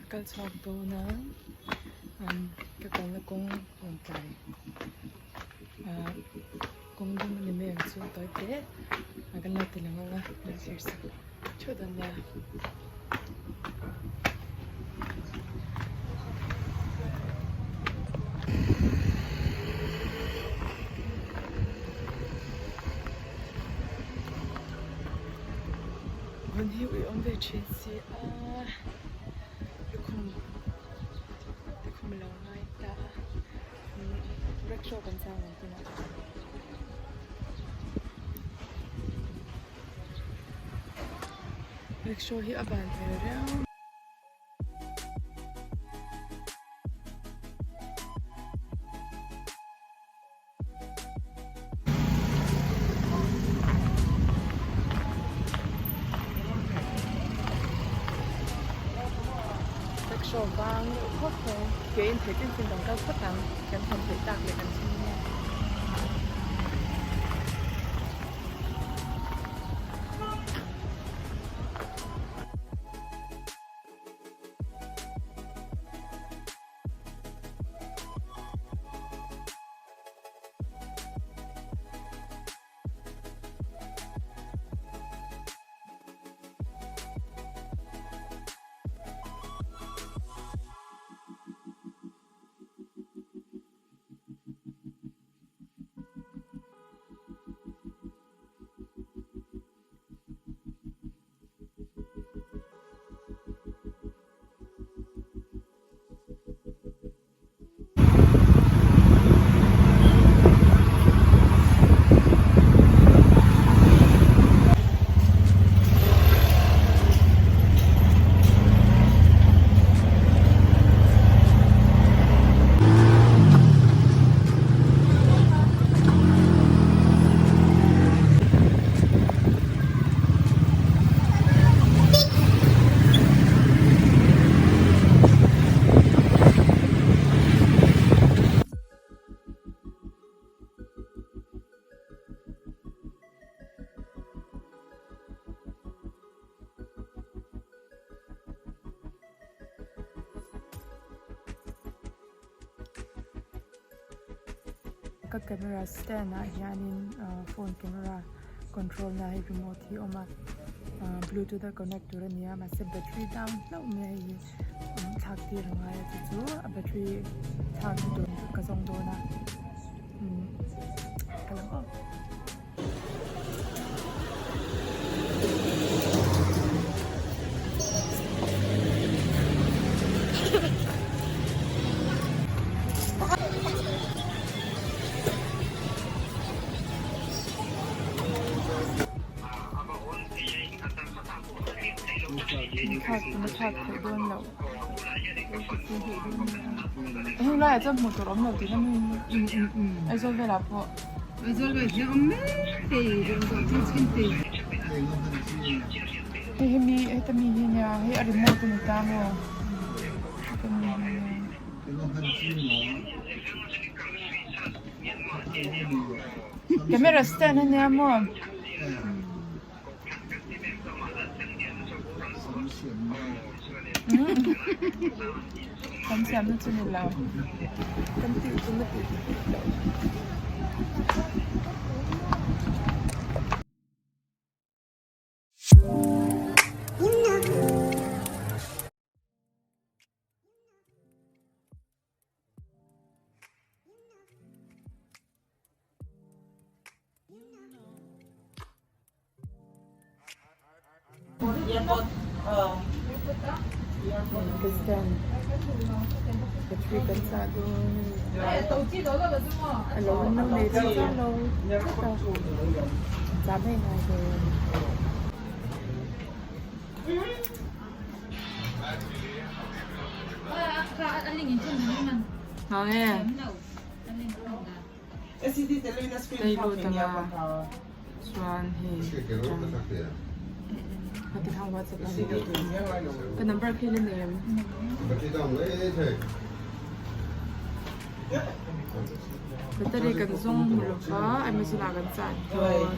kal chhuak dawn a ka kalna kawng rawn tlai ah kawng dum a ni mai ang chu tawi te a kan lo ti lang ang a lo thlir sak theuh dawn nia. Hmun hi ui awm ve thin si a lukhum lukhum a lo ngai ta a rickshaw kan chang ang tunah chuan. Rickshaw hi a van hmel riau. Rickshaw vang deuh khawp mai ke in theih chin chin kan kal phawt ang kan hawn theih tak leh kan chhung nia. Ka camera stand ah hianin phone camera control na hei remote hi a awm a bluetooth a connect tur a ni a mahse battery down hlauh mai a hei hi thlak tir a ngai a chu chu a battery thlak na tur ka zawng dawn a ka lang aw. Thlak na thlak theih dawn loh heng laiah chuan hmuh tur awm lo tihna mai Aizawl velah pawh. Hei hi mi heta mi hi nia hei a remote a ni ta maw heta mi hi nia camera stand a nia maw. Kan siamna chu ni lo kan tih tum a tih theih loh. Ka stand battery kan chah dawn a lo no nei chho zan lo tlat a chah mai ngai dawn. Tei lut anga chuan hei a ti khang whatsapp a ka number khi la nei em battery kan zawng hmu lova amazon ah kan chah dawn.